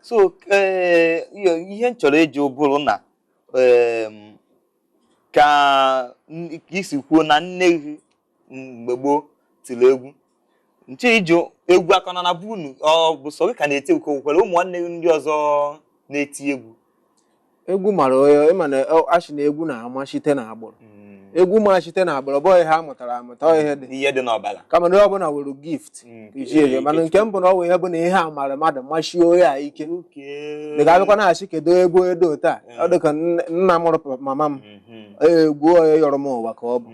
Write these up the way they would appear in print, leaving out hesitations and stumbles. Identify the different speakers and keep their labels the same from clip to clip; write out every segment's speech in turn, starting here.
Speaker 1: So ee, ihe m chọrọ ịjụ bụrụ na ka isi kwuo na nne gị mgbe gboo tiri egwu nche, ịjụ egwu aka nọ na be unu, ọ bụ sọ gị ka na-eti egwu, ka o nwekwara ụmụ nwanne gị ndị ọzọ na-eti egwu?
Speaker 2: Egwu mara onye, ịma na asị na egwu na-amachite na agbụrụ. Egwu machite na agbụrụ, ọ bụghị ihe a mụtara amụta, ọ ihe dị
Speaker 1: ihe dị n'ọbara.
Speaker 2: Kama na onye ọbụla nwere gift iji mana nke mbụ na ọ bụ ihe bụ na ihe a mara mmadụ machie onye a ike. Dịka abịakwa na-achị kedu egwu edo taa, ọ dịka nna mụrụ mama m, egwu onye yọrọ m ụwa ka ọ bụ.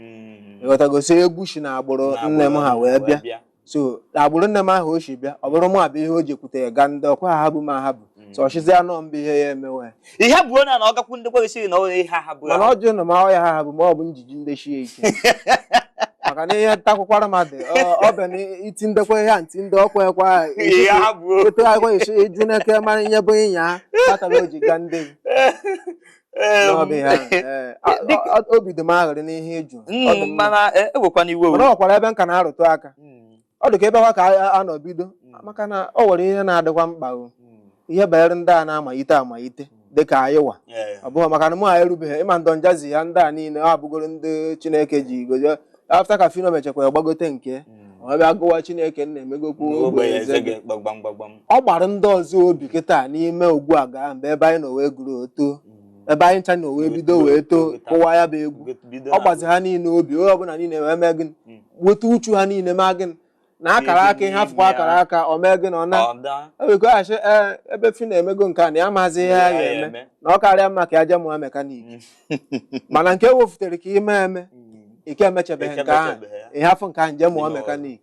Speaker 2: Ịghọtagosi egwu si na agbụrụ nne m ha wee bịa. So agbụrụ nne m ahụ o si bịa, ọ bụrụ mụ abụ ihe o jekwutere ga ndị ọkwa ha bụ m ahabụ so ọchịzi anọ mbụ ihe ya emewe.
Speaker 1: Ihe bụ onye na ọ gakwu ndị kwesịrị na ọ ihe ha bụ.
Speaker 2: Mana ọ jụ na ma ọ ya ha habụ, ma ọ bụ njiji ndị shie ike, maka na ihe ntakwụkwara mmadụ ọ bụ na iti ndekwa ihe a ntị ndị ọkwa ekwa.
Speaker 1: Ihe ha bụ.
Speaker 2: Eto akwa esi eju n'eke mara ihe bụ ịnya kpatara o ji ga ndị n'ọbụ ihe ahụ. Ee, obi dị m aghụrị n'ihe ịjụ. Ọ dị mma.
Speaker 1: Mana ewekwana iwe o.
Speaker 2: Mana ọ kwara ebe nka na-arụtụ aka, ọ dị ka ebe kwa ka a nọ bido, maka na ọ nwere ihe na-adịkwa mkpa o, ihe banyere ndị a na-amalite amalite dịka anyịwa. Ọ bụghị maka na mụ a erubeghị ịma ndọ njazi ya, ndị a niile ọ abụgoro ndị Chineke ji gozie. After ka Phyno mechakwa gbagote nke ọ bịa gụwa Chineke nna emegokwu
Speaker 1: ogbenye
Speaker 2: ogbenye
Speaker 1: eze
Speaker 2: eze
Speaker 1: gị gbamgbam gbamgbam.
Speaker 2: Ọ gbara ndị ọzọ obi kịta n'ime ugbu a gaa mgbe ebe anyị nọ wee gụrụ oto, ebe anyị ncha nọ wee bido wee too kụwa ya bụ egwu.
Speaker 1: Bido.
Speaker 2: Ọ gbazi ha niile obi, onye ọbụla niile wee mee gịnị? Weta uchu ha niile mee gịnị na akara aka ihe afụkwa akara aka o mee gịnị, ọ na
Speaker 1: ọ daa.
Speaker 2: ewekọghachi. Ee, ebe Phyno emego nke a na ya amaghịzi ihe ya
Speaker 1: ya
Speaker 2: ga-eme
Speaker 1: eme.
Speaker 2: Na ọ karịa mma ka ya jee mụọ mechanic, mana nke ewefutere ka ime eme ike emechebeghị nke ahụ.
Speaker 1: Emechebeghị ya.
Speaker 2: Ihe afọ nke ahụ nje mụọ
Speaker 1: Ihe ọzọ.
Speaker 2: mechanic.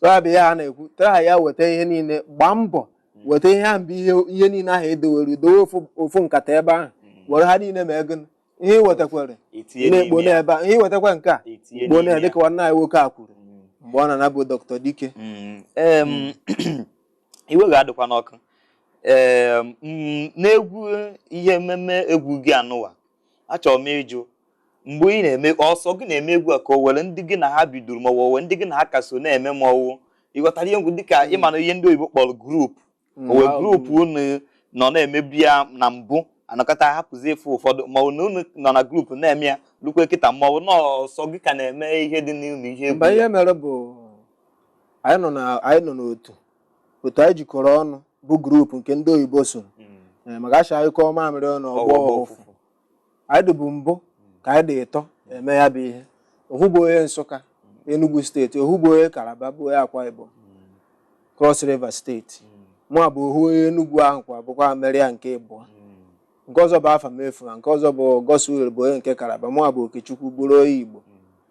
Speaker 2: So ya bụ ihe a na-ekwu taa, ya weta ihe niile, gbaa mbọ weta ihe ahụ bụ ihe niile ahụ edowere dowe ofu nkata ebe ahụ, were ha niile ma ego ihe ị wetakwere
Speaker 1: etinye
Speaker 2: na-ekpo
Speaker 1: n'ime ya.
Speaker 2: n'ebe a, ihe ị wetakwa nke a
Speaker 1: etinye
Speaker 2: kpoo
Speaker 1: n'ime
Speaker 2: na
Speaker 1: ya.
Speaker 2: dịka nwanne anyị nwoke a kwuru mgbe ọ na-anabụ Dr. Dike.
Speaker 1: Iwe ga-adịkwa n'ọkụ. N'egwu ihe mmemme egwu gị anụwa, achọrọ m ịjụ, mgbe ị na-eme ọsọ gị na-eme egwu a, ka o were ndị gị na ha bidoro, ma ọ were ndị gị na ha ka so na-eme, ma ọwụ ịghọtara ihe ngwu dịka ịma na ihe ndị oyibo kpọrọ group, o wee group unu nọ na-emebi ya na mbụ, anọkọta hapụzi efu ụfọdụ, ma ọ bụ na unu nọ na group na-eme ya lukwe kịta, ma ọ bụ na ọsọ gị ka na-eme ihe dị n'ụlọ ihe egwu
Speaker 2: Mgbe
Speaker 1: ya?
Speaker 2: Ihe mere bụ anyị nọ n'otu otu anyị jikọrọ ọnụ bụ group nke ndị oyibo so. Ee, maka achọ anyị kọọ mamịrị ọnụ ọgbọ
Speaker 1: ọgbọ
Speaker 2: ọfụfụ.
Speaker 1: ụfụfụ.
Speaker 2: Anyị dịbụ mbụ ka anyị dị ịtọ eme ya bụ ihe. Ohu bụ onye Nsụka, Enugu Steeti, ohu bụ onye Kalaba, bụ onye Akwa Ibom, Cross River Steeti. Mụ a bụ ohu onye Enugu ahụ kwa bụkwa mere ya nke ịbụọ. Nke ọzọ bụ Afa Mefu na nke ọzọ bụ Goswil bụ onye nke Kalaba. Mụ a bụ Okechukwu, bụrụ onye Igbo.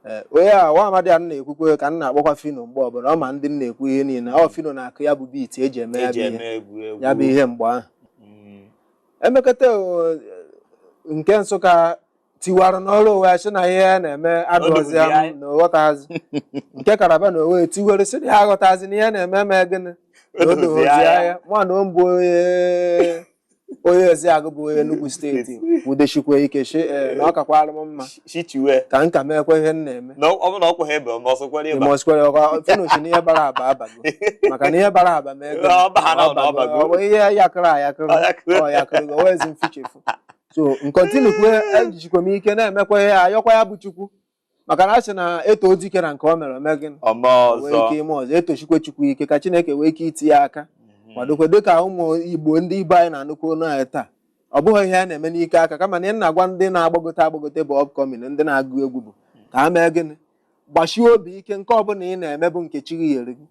Speaker 2: Ee, onye a nwa amadi a m na-ekwukwe ka m na-akpọkwa Phyno mgbe ọbụla ọ ma ndị m na-ekwu ihe niile. Ọ Phyno na-akụ ya bụ beat eji eme ya
Speaker 1: eji
Speaker 2: bụ ihe
Speaker 1: eme egwu egwu.
Speaker 2: Ya bụ ihe mgbe ahụ emekọta nke Nsụka tiwara n'ọrụ onwe ya sị na ihe ya na-eme adụọzi ya
Speaker 1: ya.
Speaker 2: na ọghọtazi. Nke Kalaba na onwe tiwere sị na ya aghọtazi na ihe na-eme eme gịnị na o dozi
Speaker 1: ya.
Speaker 2: Ya mụ na mbụ onye Eziagụ bụ onye Enugu Steeti kwudechikwa ike shi ee, na ọ kakwara m mma
Speaker 1: shichiwe
Speaker 2: ka m ka meekwa ihe m na-eme.
Speaker 1: Na ọ bụ na ọ kwụghị ebe ma ọsọ kwere ịba.
Speaker 2: Ma ọsịkwere ọkwa Phyno si na ihe bara aba abago, maka na ihe bara aba mee gịnị?
Speaker 1: Ọ ba na ọ bago.
Speaker 2: Ọ bụ ihe yakịrị ayakịrị.
Speaker 1: Ọ yakịrị.
Speaker 2: Ọ yakịrị o wezi mfichefu. So nkontinu kwue ejikwa m ike na-emekwa ihe ayọkwa ya bụ Chukwu, maka na a sị na eto dike na nke o mere ome gịnị
Speaker 1: ọma
Speaker 2: wee
Speaker 1: ọzọ
Speaker 2: ike ime ọzọ. Etochikwe Chukwu ike ka Chineke wee ike itinye aka kwadokwe dịka ụmụ Igbo ndị ibe anyị na-anụkwu onu anyị taa. Ọ bụghị ihe a na-eme n'ike aka, kama na ị na-agwa ndị na-agbagote agbagote bụ upcoming, ndị na-agụ egwu, bụ ka ha mee gịnị? Gbachie obi ike. Nke ọbụla ị na-eme bụ nke chi gị nyere gị,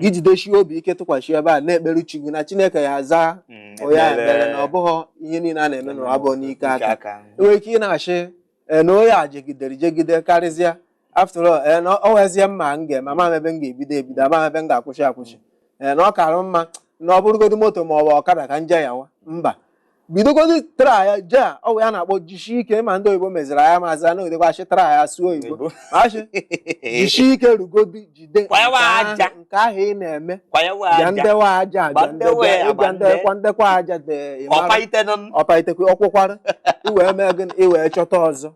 Speaker 2: gị jidesie obi ike, tụkwasị ebe a na-ekperu chi gị na Chineke ya aza onye a ekpere, na ọ bụghị ihe niile a na-eme na ọ bụ n'ike aka. Enwere ike ị na-achị ee na onye a jegidere jegide karịsịa. After all, ee, na ọ wezie mma m ga-eme, ama m ebe m ga-ebido ebido, ama m ebe m ga-akwụsị akwụsị. Ee, na ọ kara mma na ọ bụrụgodu moto ma ọ bụ ọkada ka nje yawa mba bidogodu tra ya je a ọ bụ ya na-akpọ jisie ike. Ma ndị oyibo meziri anya maazị anọgidekwa achị tra ya sụọ oyibo ma achị jisie ike rugodu jide nke
Speaker 1: Kwanyewa
Speaker 2: ahụ
Speaker 1: aja.
Speaker 2: Nke ahụ ị na-eme
Speaker 1: kwanyewe
Speaker 2: bịa
Speaker 1: aja
Speaker 2: ndewa aja aja
Speaker 1: Gbandewe ya,
Speaker 2: ịbịa
Speaker 1: gbande.
Speaker 2: ndekwa ndekwa aja dị ị mara
Speaker 1: ọpa ite nụ
Speaker 2: ọpa itekwe ọkwụkwara i wee mee gịnị, i wee chọta ọzọ.